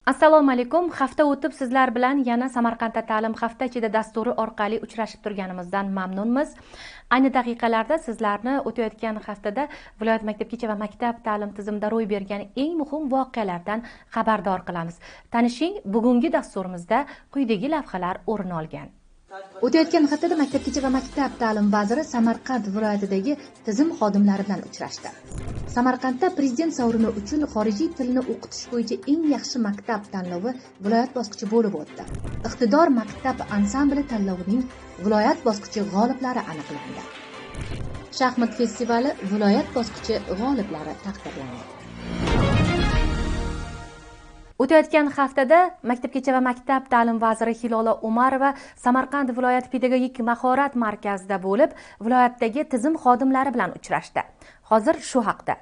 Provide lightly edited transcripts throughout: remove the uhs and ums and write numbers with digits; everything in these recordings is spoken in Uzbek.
Assalomu alaykum. Hafta o'tib sizlar bilan yana Samarqandda ta'lim hafta ichida dasturi orqali uchrashib turganimizdan mamnunmiz. Ayni daqiqalarda sizlarni o'tayotgan haftada viloyat maktabgacha va maktab ta'lim tizimida ro'y bergan eng muhim voqealardan xabardor qilamiz. Tanishing, bugungi dasturimizda quyidagi lavhalar o'rin olgan. O'tayotgan haftada maktabgacha va maktab ta'lim vaziri Samarqand viloyatidagi tizim xodimlari bilan uchrashdi. Samarqandda prezident sovrini uchun xorijiy tilni o'qitish bo'yicha eng yaxshi maktab tanlovi viloyat bosqichi bo'lib o'tdi. Iqtidor maktab ansambli tanlovining viloyat bosqichi g'oliblari aniqlandi. Shaxmat festivali viloyat bosqichi g'oliblari taqdirlandi. O'tayotgan haftada maktabgacha va maktab ta'lim vaziri Hilola Umarova Samarqand viloyat pedagogik mahorat markazida bo'lib, viloyatdagi tizim xodimlari bilan uchrashdi. Hozir shu haqda.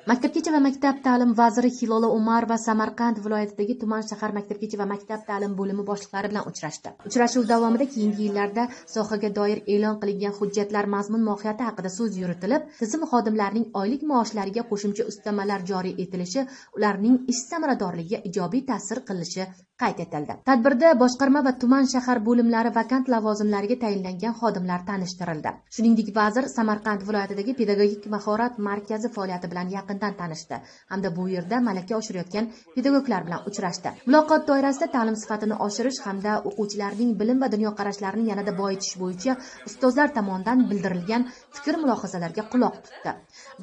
Maktabgacha va maktab ta'lim vaziri Hilola Umarova Samarqand viloyatidagi tuman shahar maktabgacha va maktab ta'lim bo'limi boshliqlari bilan uchrashdi. Uchrashuv davomida keyingi yillarda sohaga doir e'lon qilingan hujjatlar mazmun mohiyati haqida so'z yuritilib, tizim xodimlarining oylik maoshlariga qo'shimcha ustamalar joriy etilishi, ularning ish samaradorligiga ijobiy ta'sir qilishi qayd etildi. Tadbirda boshqarma va tuman shahar bo'limlari vakant lavozimlariga tayinlangan xodimlar tanishtirildi. Shuningdek, vazir Samarqand viloyatidagi pedagogik mahorat markazi faoliyati bilan yaqindan tanishdi hamda bu yerda malaka oshirayotgan pedagoglar bilan uchrashdi. Muloqot doirasida ta'lim sifatini oshirish hamda o'quvchilarning bilim va dunyoqarashlarini yanada boyitish bo'yicha ustozlar tomonidan bildirilgan fikr mulohazalarga quloq tutdi.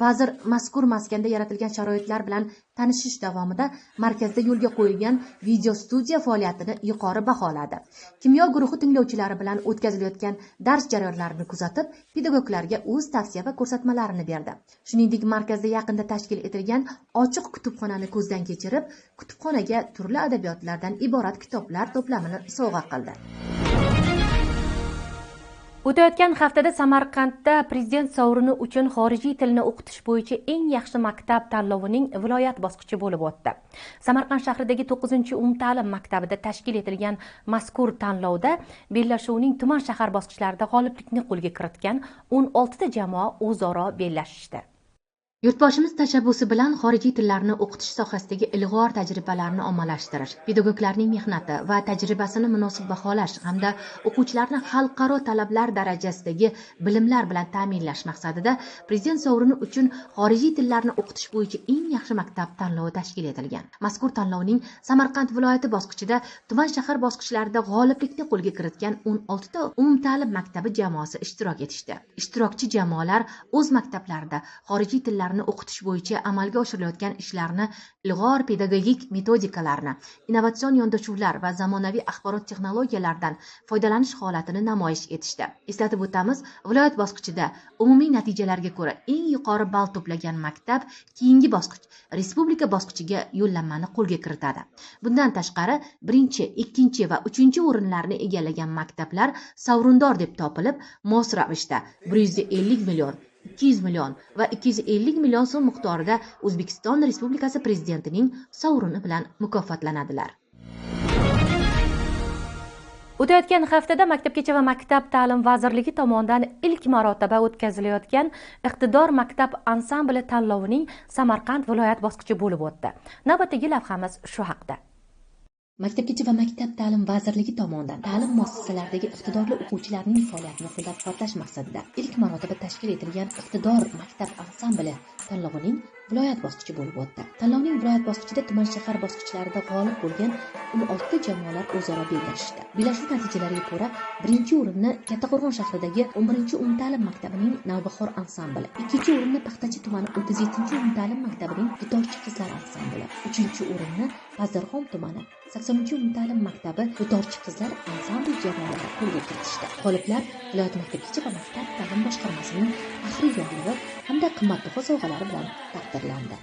Vazir mazkur maskanda yaratilgan sharoitlar bilan tanishish davomida markazda yo'lga qo'yilgan video studiya faoliyatini yuqori baholadi. Kimyo guruhi tinglovchilari bilan o'tkazilayotgan dars jarayonlarini kuzatib, pedagoglarga o'z tavsiya va ko'rsatmalarini berdi. Shuningdek, markazda yaqinda tashkil etilgan ochiq kutubxonani ko'zdan kechirib, kutubxonaga turli adabiyotlardan iborat kitoblar to'plamini sovg'a qildi. O'tayotgan haftada Samarqandda prezident sovrini uchun xorijiy tilni o'qitish bo'yicha eng yaxshi maktab tanlovining viloyat bosqichi bo'lib o'tdi. Samarqand shahridagi 9-umumta'lim maktabida tashkil etilgan mazkur tanlovda bellashuvning tuman shahar bosqichlarida g'oliblikni qo'lga kiritgan 16 ta jamoa o'zaro bellashishdi. Yurtboshimiz tashabbusi bilan xorijiy tillarni o'qitish sohasidagi ilg'or tajribalarni ommalashtirish, pedagoglarning mehnati va tajribasini munosib baholash hamda o'quvchilarni xalqaro talablar darajasidagi bilimlar bilan ta'minlash maqsadida prezident sovrini uchun xorijiy tillarni o'qitish bo'yicha eng yaxshi maktab tanlovi tashkil etilgan. Mazkur tanlovning Samarqand viloyati bosqichida tuman shahar bosqichlarida g'oliblikni qo'lga kiritgan 16 ta umumta'lim maktabi jamoasi ishtirok etishdi. Ishtirokchi jamoalar o'z maktablarida xorijiy tillarni o'qitish bo'yicha amalga oshirilayotgan ishlarni, ilg'or pedagogik metodikalarni, innovatsion yondashuvlar va zamonaviy axborot texnologiyalaridan foydalanish holatini namoyish etishdi. Eslatib o'tamiz, viloyat bosqichida umumiy natijalarga ko'ra eng yuqori ball to'plagan maktab keyingi bosqich respublika bosqichiga yo'llanmani qo'lga kiritadi. Bundan tashqari, 1-chi, 2-chi va 3-chi o'rinlarni egallagan maktablar sovrindor deb topilib, mos ravishda 150 million, 200 million va 250 million so'm miqdorida O'zbekiston Respublikasi Prezidentining sovrini bilan mukofotlanadilar. O'tayotgan haftada Maktabgacha va maktab ta'lim vazirligi tomonidan ilk marotaba o'tkazilayotgan Iqtidor maktab ansambli tanlovining Samarqand viloyat bosqichi bo'lib o'tdi. Navbatdagi lavhamiz shu haqda. Maktabgacha va maktab ta'lim vazirligi tomonidan ta'lim muassasalaridagi iqtidorli o'quvchilarning faoliyatini qo'llab-quvvatlash maqsadida ilk marotaba tashkil etilgan Iqtidor maktab ansambli tanlovining viloyat bosqichi bo'lib o'tdi. Tanlovning viloyat bosqichida tuman shahar bosqichlarida g'olib bo'lgan 16 ta jamoalar o'zaro bellashishdi. Bellashuv natijalariga ko'ra, 1-o'rinni Kattaqo'rg'on shahridagi 11-umumta'lim maktabining Navbahor ansambli, 2-o'rinni Paxtachi tumani 37-umumta'lim maktabining Dutorchi qizlar ansambli, 3-o'rinni Pazdarxom tumani 80-umumta'lim maktabi Dutorchi qizlar ansambli jamoalari qo'lga kiritishdi. G'oliblar viloyat maktabgacha va maktab ta'lim boshqarmasining faxriy yorlig'i hamda qimmatbaho sovg'alari bilan taqdirlandi.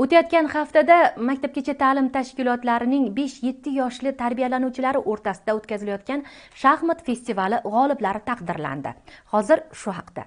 O'tayotgan haftada maktabgacha ta'lim tashkilotlarining 5-7 yoshli tarbiyalanuvchilari o'rtasida o'tkazilayotgan shaxmat festivali g'oliblari taqdirlandi. Hozir shu haqda.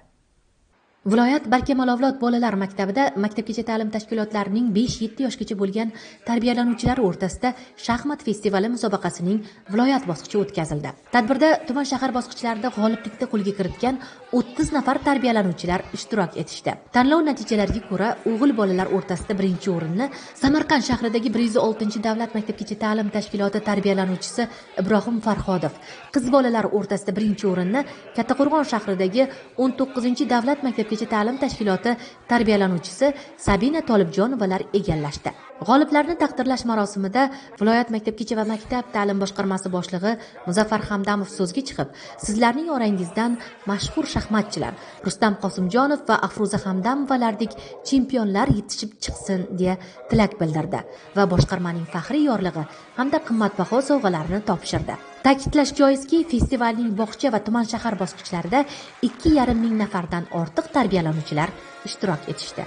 Viloyat Barkamol avlod bolalar maktabida maktabgacha ta'lim tashkilotlarining 5-7 yoshgacha bo'lgan tarbiyalanuvchilari o'rtasida shaxmat festivali musobaqasining viloyat bosqichi o'tkazildi. Tadbirda tuman shahar bosqichlarida g'oliblikni qo'lga kiritgan 30 nafar tarbiyalanuvchilar ishtirok etishdi. Tanlov natijalariga ko'ra, o'g'il bolalar o'rtasida birinchi o'rinni Samarqand shahridagi 106-davlat maktabgacha ta'lim tashkiloti tarbiyalanuvchisi Ibrohim Farhodov, qiz bolalar o'rtasida birinchi o'rinni Kattaqo'rg'on shahridagi 19-davlat maktabgacha ta'lim tashkiloti tarbiyalanuvchisi Sabina Tolibjonovalar egallashdi. G'oliblarni taqdirlash marosimida viloyat maktabgacha va maktab ta'lim boshqarmasi boshlig'i Muzaffar Hamdamov so'zga chiqib, sizlarning orangizdan mashhur shaxmatchilar Rustam Qosimjonov va Afruza Hamdamovalardek chempionlar yetishib chiqsin deya tilak bildirdi va boshqarmaning faxriy yorlig'i hamda qimmatbaho sovg'alarini topshirdi. Ta'kidlash joizki, festivalning bog'cha va tuman shahar bosqichlarida 2,5 ming nafardan ortiq tarbiyalanuvchilar ishtirok etishdi.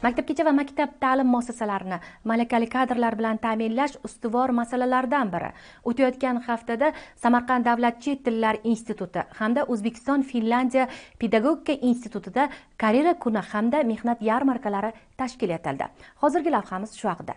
Maktabgacha va maktab ta'lim muassasalarini malakali kadrlar bilan ta'minlash ustuvor masalalardan biri. O'tayotgan haftada Samarqand davlat chet tillar instituti hamda O'zbekiston Finlandiya pedagogika institutida karyera kuni hamda mehnat yarmarkalari tashkil etildi. Hozirgi lavhamiz shu haqida.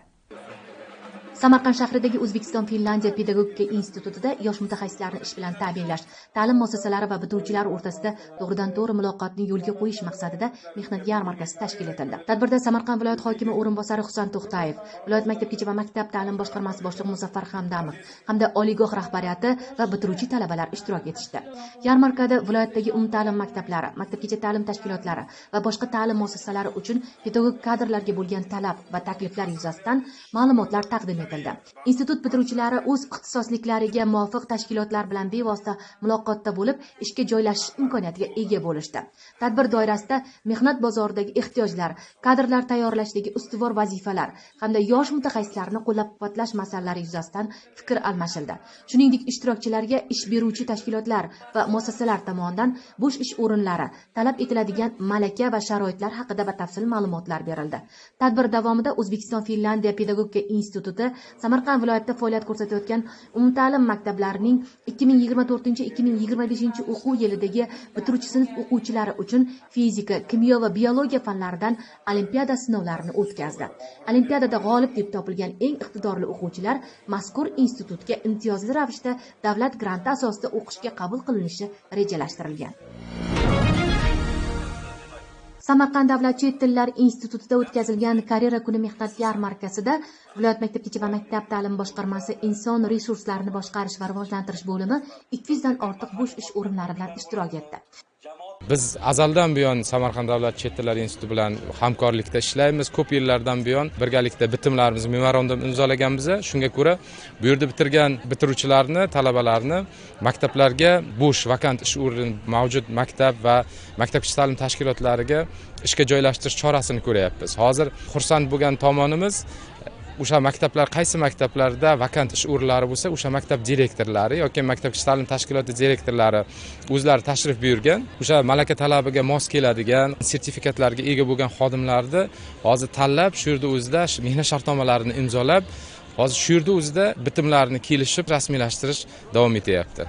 Samarqand shahridagi O'zbekiston Finlandiya pedagogika institutida yosh mutaxassislarni ish bilan ta'minlash, ta'lim muassasalari va bitiruvchilar o'rtasida to'g'ridan-to'g'ri muloqotni yo'lga qo'yish maqsadida mehnat yarmarkasi tashkil etildi. Tadbirda Samarqand viloyat hokimi o'rinbosari Husan To'xtayev, viloyat maktabgacha va maktab ta'lim boshqarmasi boshlig'i Muzaffar Hamdamov hamda oliygoh rahbariyati va bitiruvchi talabalar ishtirok etishdi. Yarmarkada viloyatdagi umumta'lim maktablari, maktabgacha ta'lim tashkilotlari va boshqa ta'lim muassasalari uchun pedagog kadrlarga bo'lgan talab va takliflar yuzasidan ma'lumotlar taqdim etildi. Institut bitiruvchilari o'z ixtisosliklariga muvofiq tashkilotlar bilan bevosita muloqotda bo'lib, ishga joylashish imkoniyatiga ega bo'lishdi. Tadbir doirasida mehnat bozoridagi ehtiyojlar, kadrlar tayyorlashdagi ustuvor vazifalar hamda yosh mutaxassislarni qo'llab-quvvatlash masalalari yuzasidan fikr almashildi. Shuningdek, ishtirokchilarga ish beruvchi tashkilotlar va muassasalar tomonidan bo'sh ish o'rinlari, talab etiladigan malaka va sharoitlar haqida batafsil ma'lumotlar berildi. Tadbir davomida O'zbekiston Finlandiya pedagogika instituti Samarqand viloyatida faoliyat ko'rsatayotgan umumta'lim maktablarining 2024-2025 o'quv yilidagi bitiruvchi sinf o'quvchilari uchun fizika, kimyo va biologiya fanlaridan olimpiada sinovlarini o'tkazdi. Olimpiadada g'olib deb topilgan eng iqtidorli o'quvchilar mazkur institutga imtiyozli ravishda davlat granti asosida o'qishga qabul qilinishi rejalashtirilgan. Samarqand davlat chet tillar institutida o'tkazilgan karyera kuni mehnat yarmarkasida viloyat maktabgacha va maktab ta'lim boshqarmasi inson resurslarini boshqarish va rivojlantirish bo'limi 200 dan ortiq bo'sh ish o'rinlari bilan ishtirok etdi. Biz azaldan buyon Samarqand davlat chet tillar instituti bilan hamkorlikda ishlaymiz. Ko'p yillardan buyon birgalikda bitimlarimiz, memorandum imzolaganmiz. Shunga ko'ra bu yerda bitirgan bitiruvchilarni, talabalarni maktablarga bo'sh vakant ish o'rni mavjud maktab va maktabgacha ta'lim tashkilotlariga ishga joylashtirish chorasini ko'ryapmiz. Hozir xursand bo'lgan tomonimiz, o'sha maktablar, qaysi maktablarda vakant ish o'rinlari bo'lsa, o'sha maktab direktorlari yoki maktabgacha ta'lim tashkiloti direktorlari o'zlari tashrif buyurgan, o'sha malaka talabiga mos keladigan sertifikatlarga ega bo'lgan xodimlarni hozir tanlab, shu yerda o'zida mehnat shartnomalarini imzolab, hozir shu yerda o'zida bitimlarni kelishib rasmiylashtirish davom etyapti.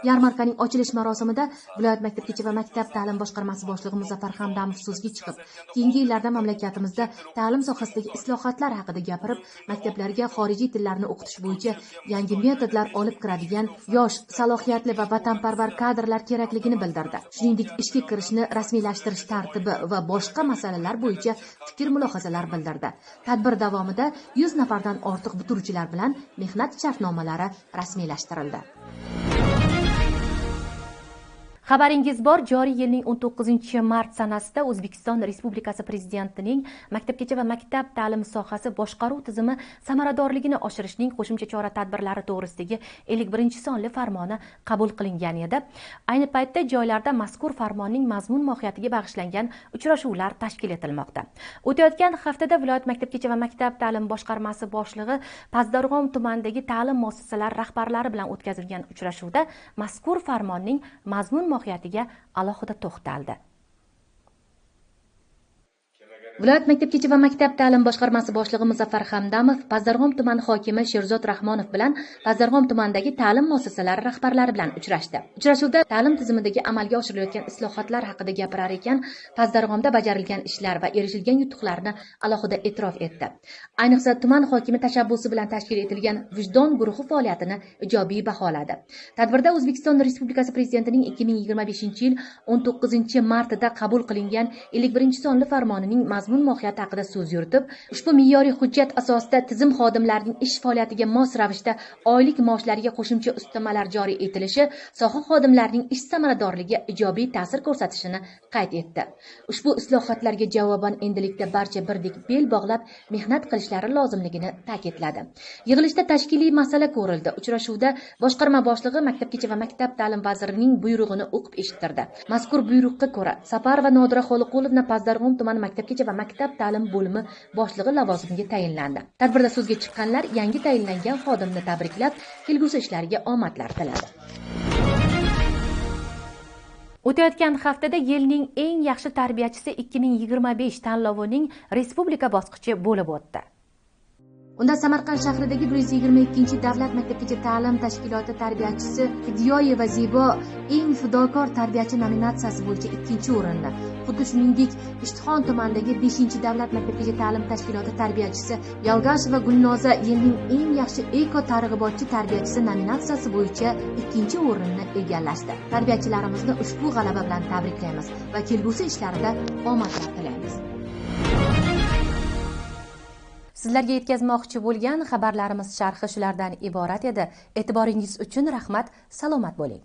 Yarmarkaning ochilish marosimida viloyat maktabgacha va maktab ta'lim boshqarmasi boshlig'i Muzaffar Hamdamov so'zga chiqib, keyingi yillarda mamlakatimizda ta'lim sohasidagi islohotlar haqida gapirib, maktablarga xorijiy tillarni o'qitish bo'yicha yangi metodlar olib kiradigan yosh, salohiyatli va vatanparvar kadrlar kerakligini bildirdi. Shuningdek, ishga kirishni rasmiylashtirish tartibi va boshqa masalalar bo'yicha fikr mulohazalar bildirdi. Tadbir davomida 100 nafardan ortiq bitiruvchilar bilan mehnat shartnomalari rasmiylashtirildi. Xabaringiz bor, joriy yilning 19 mart sanasida O'zbekiston Respublikasi Prezidentining maktabgacha va maktab ta'limi sohasi boshqaruv tizimi samaradorligini oshirishning qo'shimcha chora-tadbirlari to'g'risidagi 51-sonli farmoni qabul qilingan edi. Ayni paytda joylarda mazkur farmonning mazmun mohiyatiga bag'ishlangan uchrashuvlar tashkil etilmoqda. O'tayotgan haftada viloyat maktabgacha va maktab ta'lim boshqarmasi boshlig'i Pastdarg'om tumanidagi ta'lim muassasalari rahbarlari bilan o'tkazilgan uchrashuvda mazkur farmonning mazmun mohiyatiga alohida to'xtaldi. Viloyat maktabgacha va maktab ta'lim boshqarmasi boshlig'i Muzaffar Hamdamov Pazdarg'om tumani hokimi Sherzod Rahmonov bilan Pazdarg'om tumanidagi ta'lim muassasalari rahbarlari bilan uchrashdi. Uchrashuvda ta'lim tizimidagi amalga oshirilayotgan islohotlar haqida gapirar ekan, Pazdarg'omda bajarilgan ishlar va erishilgan yutuqlarni alohida e'tirof etdi. Ayniqsa, tuman hokimi tashabbusi bilan tashkil etilgan Vijdon guruhi faoliyatini ijobiy baholadi. Tadbirda O'zbekiston Respublikasi Prezidentining 2025-yil 19-martida qabul qilingan 51-sonli farmonining mazmun mohiyati haqida so'z yuritib, ushbu me'yoriy hujjat asosida tizim xodimlarining ish faoliyatiga mos ravishda oylik maoshlariga qo'shimcha ustamalar joriy etilishi soha xodimlarining ish samaradorligiga ijobiy ta'sir ko'rsatishini qayd etdi. Ushbu islohotlarga javoban endilikda barcha birdek bel bog'lab mehnat qilishlari lozimligini ta'kidladi. Yig'ilishda tashkiliy masala ko'rildi. Uchrashuvda boshqarma boshlig'i maktabgacha va maktab ta'lim vazirining buyrug'ini o'qib eshittirdi. Mazkur buyruqqa ko'ra, Saparova Nodira Xoliqulovna Pazdarg'om tumani maktabgacha va maktab ta'lim bo'limi boshlig'i lavozimiga tayinlandi. Tadbirda so'zga chiqqanlar yangi tayinlangan xodimni tabriklab, kelgusi ishlariga omadlar tiladi. O'tayotgan haftada yilning eng yaxshi tarbiyachisi 2025 tanlovining respublika bosqichi bo'lib o'tdi. Unda Samarqand shahridagi 122-davlat maktabgacha ta'lim tashkiloti tarbiyachisi Fidiyoyeva Zebo eng fidokor tarbiyachi nominatsiyasi bo'yicha 2-o'rinni, xuddi shuningdek Ishtixon tumanidagi 5-davlat maktabgacha ta'lim tashkiloti tarbiyachisi Yalgasheva Gulnoza yilning eng yaxshi eko targ'ibotchi tarbiyachisi nominatsiyasi bo'yicha 2-o'rinni egallashdi. Tarbiyachilarimizni ushbu g'alaba bilan tabriklaymiz va kelgusi ishlarida omadlar tilaymiz. Sizlarga yetkazmoqchi bo'lgan xabarlarimiz sharhi shulardan iborat edi. E'tiboringiz uchun rahmat, salomat bo'ling.